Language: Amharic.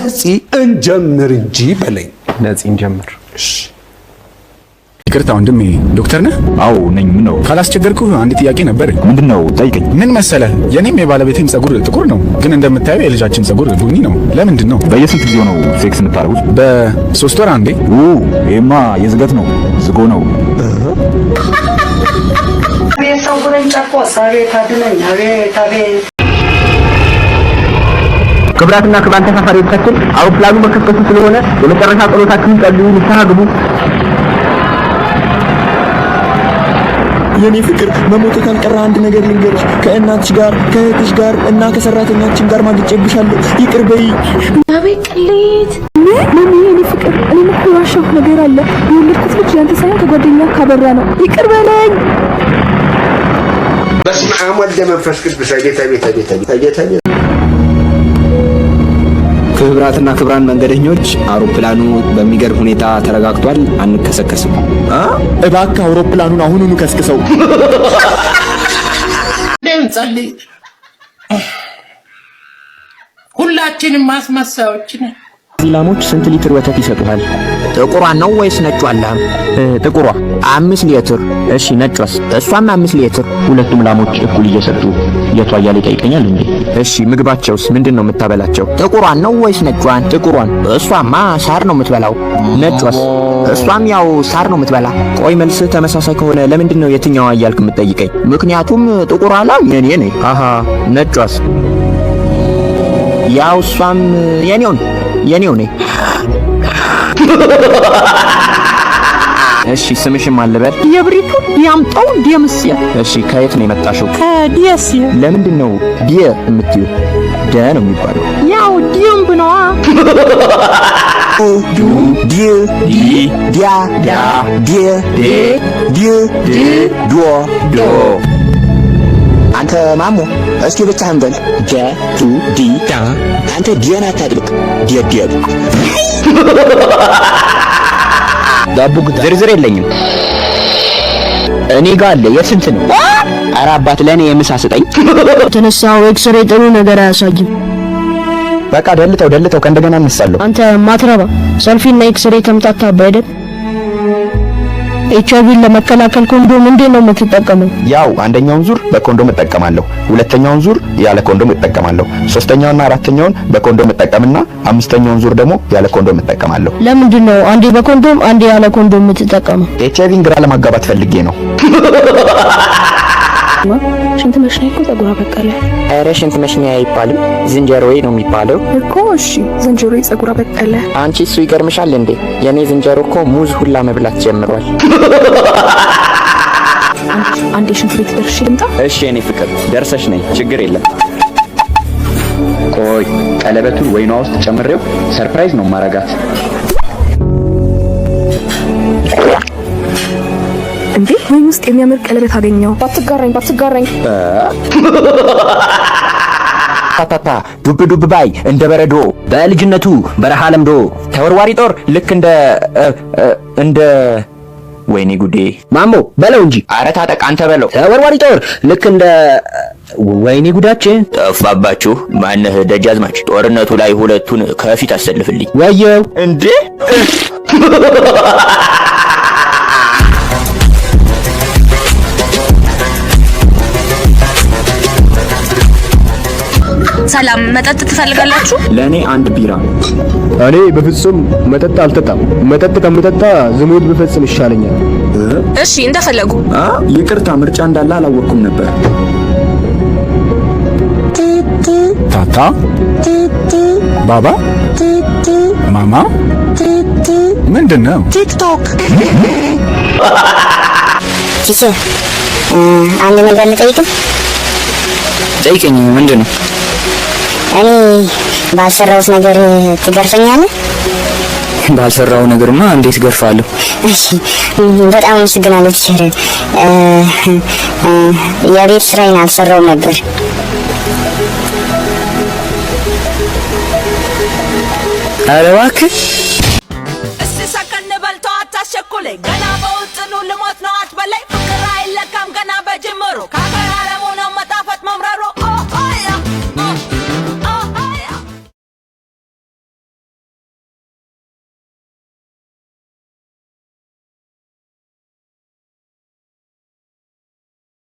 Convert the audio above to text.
ነፂ እንጀምር እንጂ በለኝ። ነፂ እንጀምር። ይቅርታ ወንድሜ፣ ዶክተር ነህ? አዎ ነኝ። ምን ነው? ካላስቸገርኩ አንድ ጥያቄ ነበረኝ። ምንድን ነው? ጠይቀኝ። ምን መሰለህ፣ የኔም የባለቤቴም ጸጉር ጥቁር ነው፣ ግን እንደምታየው የልጃችን ጸጉር ቡኒ ነው። ለምንድን ነው? በየስንት ጊዜው ነው ሴክስ የምታደርጉት? በ3 ወር አንዴ። ኡ ይሄማ የዝገት ነው፣ ዝጎ ነው። አቤት ፀጉሬን ጨርቆስ፣ አቤት አድነኝ፣ አቤት አቤት። ክቡራትና ክቡራን ተሳፋሪዎቻችን፣ አውሮፕላኑ መከስከሱ ስለሆነ የመጨረሻ ጸሎታችሁን ጸልዩ፣ ንስሐ ግቡ። የኔ ፍቅር፣ መሞት ካልቀረ አንድ ነገር ልንገርሽ። ከእናትሽ ጋር፣ ከእህትሽ ጋር እና ከሰራተኛችን ጋር ማግጬብሻለሁ። ይቅር በይ። አቤት ቅሌት! ምን የኔ ፍቅር፣ እኔም እኮ የዋሸሁት ነገር አለ። የወለድኩት ልጅ ያንተ ሳይሆን ከጓደኛ ካበራ ነው። ይቅር በለኝ። በስመ አብ ወልደ መንፈስ ቅዱስ። አቤት አቤት አቤት አቤት አቤት አቤት። ክቡራትና ክቡራን መንገደኞች፣ አውሮፕላኑ በሚገርም ሁኔታ ተረጋግቷል። አንከሰከስም። እባክህ አውሮፕላኑን አሁኑኑ ከስክሰው። እንጸልይ። ሁላችንም ማስመሳዮች ነን። እነዚህ ላሞች ስንት ሊትር ወተት ይሰጡሃል? ጥቁሯን ነው ወይስ ነጯን ላም? ጥቁሯ። 5 ሊትር። እሺ፣ ነጯስ? እሷም 5 ሊትር። ሁለቱም ላሞች እኩል እየሰጡ የቷ እያለ ይጠይቀኛል እንዴ? እሺ፣ ምግባቸውስ ምንድን ነው የምታበላቸው? ጥቁሯን ነው ወይስ ነጯን? ጥቁሯን። እሷማ ሳር ነው የምትበላው። ነጯስ? እሷም ያው ሳር ነው የምትበላ። ቆይ፣ መልስህ ተመሳሳይ ከሆነ ለምንድን ነው የትኛዋ እያልክ የምትጠይቀኝ? ምክንያቱም ጥቁሯ ላም የኔ ነኝ። አሃ፣ ነጯስ? ያው እሷም የኔው የኔው ነኝ። እሺ፣ ስምሽን ማን ልበል? የብሪቱ ያምጣው ደምሴ። እሺ፣ ከየት ነው የመጣሽው? ከደሴ። ለምንድን ነው ዲየ የምትዩ? ደ ነው የሚባለው። ያው ደንብ ነዋ። ዱ ዲ ዲ ዲያ ዳ ዲ ዴ ዲ ድ ዶ ዶ። አንተ ማሞ፣ እስኪ ብቻህን በል። ደ ዱ ዲ ዳ። አንተ ዲያን አታጥብቅ። ደደብ። ዳቦ ዝርዝር የለኝም። እኔ ጋር አለ። የስንት ነው? ኧረ አባት፣ ለእኔ የምሳ ስጠኝ። የተነሳው ኤክስሬ ጥሩ ነገር አያሳይም። በቃ ደልተው ደልተው ከእንደገና እነሳለሁ። አንተ ማትረባ፣ ሰልፊ እና ኤክስሬ ተምታታብህ አይደል? ኤች አይቪን ለመከላከል ኮንዶም እንዴት ነው የምትጠቀመው? ያው አንደኛውን ዙር በኮንዶም እጠቀማለሁ፣ ሁለተኛውን ዙር ያለ ኮንዶም እጠቀማለሁ፣ ሶስተኛውና አራተኛውን በኮንዶም እጠቀምና አምስተኛውን ዙር ደግሞ ያለ ኮንዶም እጠቀማለሁ። ለምንድን ነው አንዴ በኮንዶም አንዴ ያለ ኮንዶም የምትጠቀመው? ኤች አይቪን ግራ ለማጋባት ፈልጌ ነው። ሽንት መሽኛ እኮ ጸጉር አበቀለ። ኧረ ሽንት መሽኛ አይባልም፣ ዝንጀሮዬ ነው የሚባለው። እኮ። እሺ፣ ዝንጀሮዬ ጸጉር አበቀለ። አንቺ እሱ ይገርምሻል እንዴ? የኔ ዝንጀሮ እኮ ሙዝ ሁላ መብላት ጀምሯል። አንዴ ሽንት ቤት ደርሼ ልምጣ። እሺ የኔ ፍቅር፣ ደርሰሽ ነኝ፣ ችግር የለም። ቆይ፣ ቀለበቱን ወይኗ ውስጥ ጨምሬው surprise ነው ማረጋት። እንዴ፣ ወይን ውስጥ የሚያምር ቀለበት አገኘው። ባትጋራኝ ባትጋራኝ። ታታታ ዱብ ዱብ ባይ እንደ በረዶ፣ በልጅነቱ በረሃ ለምዶ፣ ተወርዋሪ ጦር ልክ እንደ ወይኔ ጉዴ! ማሞ፣ በለው እንጂ። አረ ታጠቅ፣ አንተ በለው። ተወርዋሪ ጦር ልክ እንደ ወይኔ ጉዳችን። ጠፋባችሁ። ማነህ ደጃዝማች? ጦርነቱ ላይ ሁለቱን ከፊት አሰልፍልኝ። ወየው። እንዴ! ሰላም፣ መጠጥ ትፈልጋላችሁ? ለእኔ አንድ ቢራ። እኔ በፍጹም መጠጥ አልጠጣም። መጠጥ ከምጠጣ ዝሙት ብፈጽም ይሻለኛል። እሺ፣ እንደፈለጉ። ይቅርታ፣ ምርጫ እንዳለ አላወቅኩም ነበር። ታታ፣ ባባ፣ ማማ፣ ምንድን ነው? ቲክቶክ። Teacher፣ አንድ ነገር ልጠይቅም? ጠይቀኝ። ምንድን ነው? እኔ ባልሰራሁት ነገር ትገርፈኛለህ? ባልሰራው ነገርማ እንዴት ገርፋለሁ? እሺ፣ በጣም አመሰግናለሁ teacher። የቤት ስራዬን አልሰራውም ነበር። ኧረ እባክህ። እስቲ ሰከን በል ተው አታስቸኩለኝ። ገና በውጥኑ ልሞት ነው አትበለኝ።